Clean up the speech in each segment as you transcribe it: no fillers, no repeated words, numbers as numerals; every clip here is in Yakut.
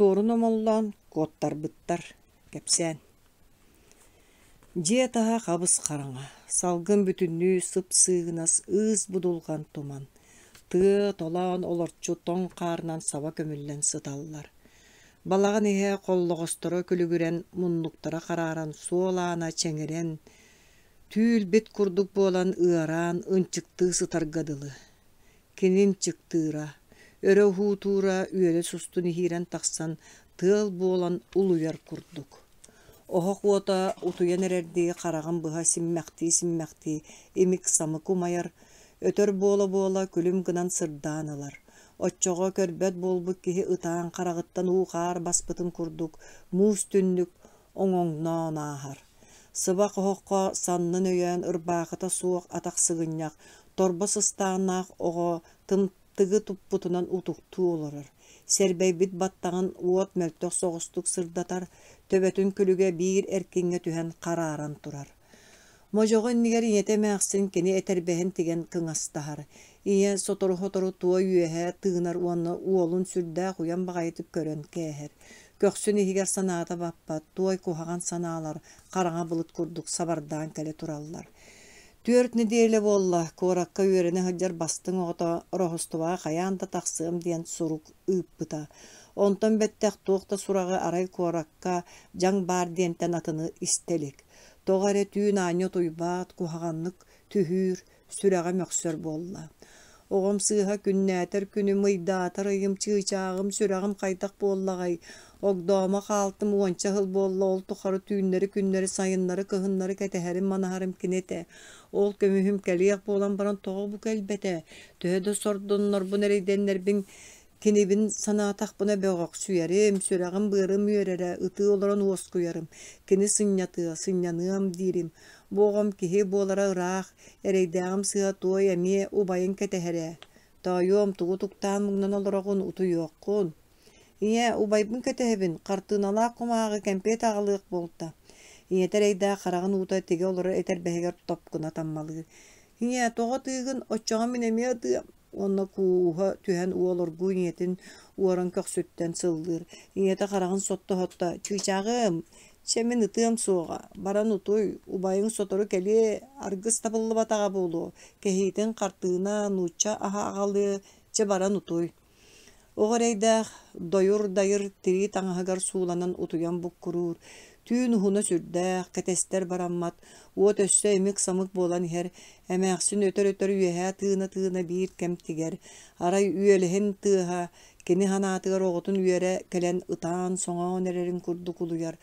Суорун Омоллоон куоттарбыттар, кэпсээн. Дьиэ таһа хабыс-хараҥа, салгын бүтүннүү сып-сыыгынас ыыс будулҕан туман, тыа толоон олорчу тоҥ хаарынан саба көмүллэн сыталлар. Балаҕан иһэ холлоҕосторо күлүгүрэн, муннуктара харааран, суол аана чэҥирэн, түүл-бит курдук буолан ыараан, ынчыктыы сытарга дылы. Кини ынчыктыыра, өрө уһуутуура үөрэ сустун иһиирэн тахсан тыал буолан улуйар курдук. Оһох уота утуйан эрэрдии хараҕын быһа симмэхтии-симмэхтии имик-самык умайар, өтөр буола-буола күлүм гынан сырдаан ылар. Оччоҕо көрбөт буолбут киһи ытаан хараҕыттан уу-хаар баспытын курдук муус түннүк оҥоҥноон ааһар. Сыбах оһоххо саннын өйөөн ырбаахыта суох атах сыгынньах, торбос ыстааннаах оҕо тымтыгы туппутунан утуктуу олорор. Сэрбэйбит баттаҕын уот мөлтөх соҕустук сырдатар, төбөтүн күлүгэ биир эркиҥҥэ түһэн харааран турар. Модьоҕо иннигэр ийэтэ эмээхсин кини этэрбэһин тигэн кыҥастаһар. Ийэ сотору-сотору туой үөһэ тыынар уонна уолун сүрдээх уйан баҕайытык көрөн кээһэр. Көхсүн иһигэр санаата баппат, туой куһаҕан санаалар хараҥа былыт курдук сабардаан кэлэ тураллар. Түөрт нэдиэлэ буолла, куоракка үөрэнэ сылдьар бастыҥ оҕото Ороһустубаҕа хайаан да тахсыам диэн сурук ыыппыта. Онтон бэттэх туох да сураҕы арай куоракка дьаҥ баар диэнтэн атыны истэ илик. Тоҕо эрэ түүн аанньа утуйбат, куһаҕаннык түһүүр, сүрэҕэ мөхсөр буолла. Оҕом сыыһа күннээтэр күнүм, ыйдаатар ыйым, чыычааҕым, сүрэҕим хайдах буоллаҕай? Огдоомо хаалтым уонча сыл буолла, ол тухары түүннэри-күннэри, сайыннары-кыһыннары кэтэһэрим-манаһарым кини этэ. Ол көмүһүм кэлиэх буолан баран тоҕо бу кэлбэтэ? Төһө да сордоннорбун эрэйдэннэрбин Кинибин санаатахпына бөҕөхсүйэрим, сүрэҕим-быарым үөрэрэ, ытыы олорон уоскуйарым, кини сынньатыа, сынньаныам диирим. Бу оҕом киһи буолара ыраах, эрэйдээҕим сыа туой эмиэ убайын кэтэһэр ээ. Тоойуом, тугу туктаан муҥнан олороҕун, утуйуоххун. Ийээ, убайбын кэтэһэбин, хартыыналаах кумааҕы кэмпиэт аҕалыах буолта. Ийэтэ эрэйдээх хараҕын уута тигэ олорор этэрбэһигэр топ гына таммалыыр. Ийээ, тоҕо ытыыгын, оччоҕо мин эмиэ ытыам уонна кууһа түһэн уол оргууй ийэтин уоран көхсүттэн сыллыыр. Ийэтэ хараҕын сотто-сотто «Чыычааҕым, чэ мин ытыам суоҕа, баран утуй, убайыҥ сотору кэлиэ, аргыс табыллыбатаҕа буолуо, кэһиитин хартыына, нуучча аһа аҕалыа, чэ баран утуй» Оҕо эрэйдээх дойур-дайыр тирии таҥаһыгар сууланан утуйан буккуруур, түүн уһуна сүрдээх, кэтэстэр бараммат, уот өссө имик-самык буолан иһэр, эмээхсин өтөр-өтөр үөһээ тыына-тыына биир кэм тигэр, арай үөлэһин тыаһа кини санаатыгар оҕотун үөрэ кэлэн ытаан-соҥоон эрэрин курдук улуйар,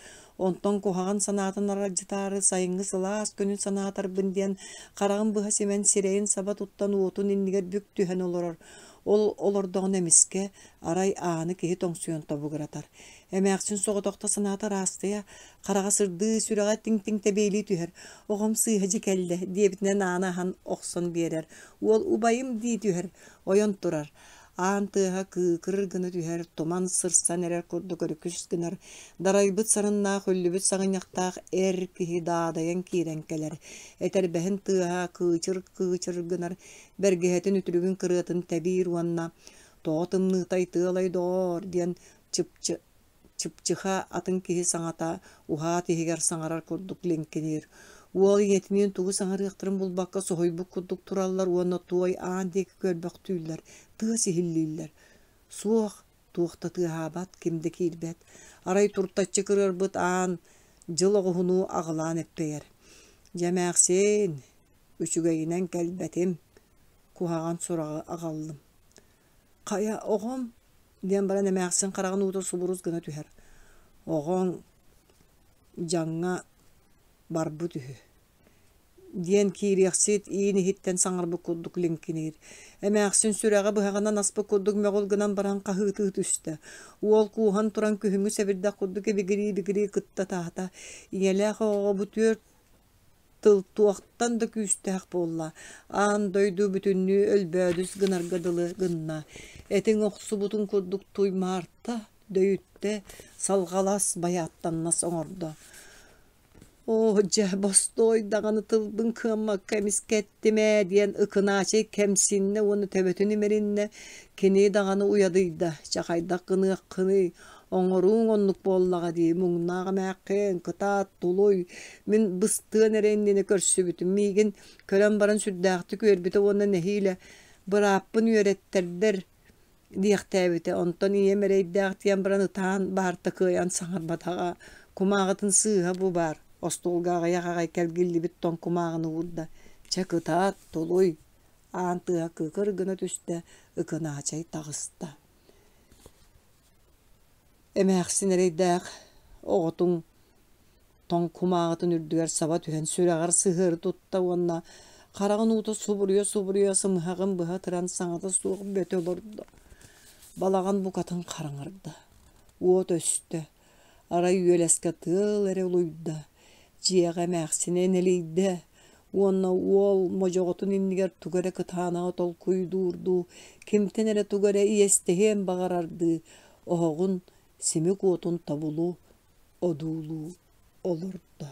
онтон куһаҕан санаатын аралдьытаары сайыҥҥы сылаас күнүн санаатарбын диэн хараҕын быһа симэн сирэйин саба туттан уотун иннигэр бүк түһэн олорор, Ол олордоҕуна эмискэ арай ааны киһи тоҥсуйан тобугуратар. Эмээхсин соҕотохто санаата ыраастыйа, хараҕа сырдыы, сүрэҕэ тиҥ-тиҥ тэбиэлии түһэр. «Оҕом сыыһа дьэ кэллэ» диэбитинэн ааны аһан охсон биэрэр. Уол «убайым» дии түһэр, ойон турар. Аан тыаһа кыыкырыр гына түһэр, туман сырсан эрэр курдук өрүкүс гынар. Дарайбыт сарыннаах, үллүбүт саҕынньахтаах эр киһи даадайан киирэн кэлэр. Этэрбэһин тыаһа кыычыр-кыычыр гынар, бэргэһэтин үтүлүгүн кырыатын тэбиир уонна «Тоҕо тымныытай тыалай доҕоор» диэн чыпчыха атын киһи саҥата уһаат иһигэр саҥарар курдук лиҥкиниир. Уол ийэтиниин тугу саҥарыахтарын булбакка соһуйбут курдук тураллар уонна туой аан диэки көрбөхтүүллэр, тыас иһиллииллэр. Суох, туох да тыаһаабат, ким да киирбэт. Арай туртаччы кырыарбыт аан дьыл оҕуһунуу аҕылаан эппэйэр. «Дьэ эмээхсиэн, Үчүгэйинэн кэлбэтим, куһаҕан сураҕы аҕаллым. Хайа, оҕом диэн баран эмээхсин хараҕын уута субурус гына түһэр. Оҕоҥ дьаҥҥа барбыт үһү диэн киириэхсит иин иһиттэн саҥарбыт курдук лиҥкиниир. Эмээхсин сүрэҕэ быһаҕынан аспыт курдук мөҕүл гынан баран хаһыытыы түстэ. Уол кууһан туран күһүҥҥү сэбирдэх курдук ибигирии-ибигирии кытта ытаата. Ийэлээх оҕоҕо бу түөрт Тыл туохтан да күүстээх буолла, аан дойду бүтүннүү өлбөөдүс гынарга дылы гынна, этиҥ охсубутун курдук туймаарта, дөйүттэ, салҕалас, байааттаннас оҥордо. Оо, дьэ, бостуой даҕаны тылбын кыаммакка эмискэттим ээ диэн Ыкынаачай кэмсиннэ уонна төбөтүн имэриннэ. Кини даҕаны уйадыйда, чэ хайдах гыныаххыный, оҥорууҥ оннук буоллаҕа дии, муҥнаах эмээххин, кытаат, тулуй, мин быстыан эрэ иннинэ көрсүбүтүм, миигин көрөн баран сүрдээхтик үөрбүтэ уонна нэһиилэ бырааппын үөрэттэрдэр диэхтээбитэ. Онтон ийэм эрэйдээх диэн баран ытаан баарта кыайан саҥарбатаҕа. Кумааҕытын сыыһа бу баар. Остуолга аҕыйах аҕай кэлгиллибит тоҥ кумааҕыны уурда. Чэ, кытаат, тулуй. Аан тыаһа кыкыр гына түстэ, Ыкынаачай таҕыста. Эмээхсин эрэйдээх оҕотун тоҥ кумааҕытын үрдүгэр саба түһэн сүрэҕэр сыһыары тутта уонна хараҕын уута субуруйа-субуруйа сымыһаҕын быһа ытыран саҥата суох бөтө олордо. Балаҕан букатын хараҥарда, уот өстө, арай үөлэскэ тыал эрэ улуйда, дьиэҕэ эмээхсинэ энэлийдэ уонна уол модьоҕотун иннигэр тугу эрэ кытаанаҕы толкуйдуурдуу, кимтэн эрэ тугу эрэ иэстэһиэн баҕарардыы оһоҕун симик уотун тобулу одуулуу олордо.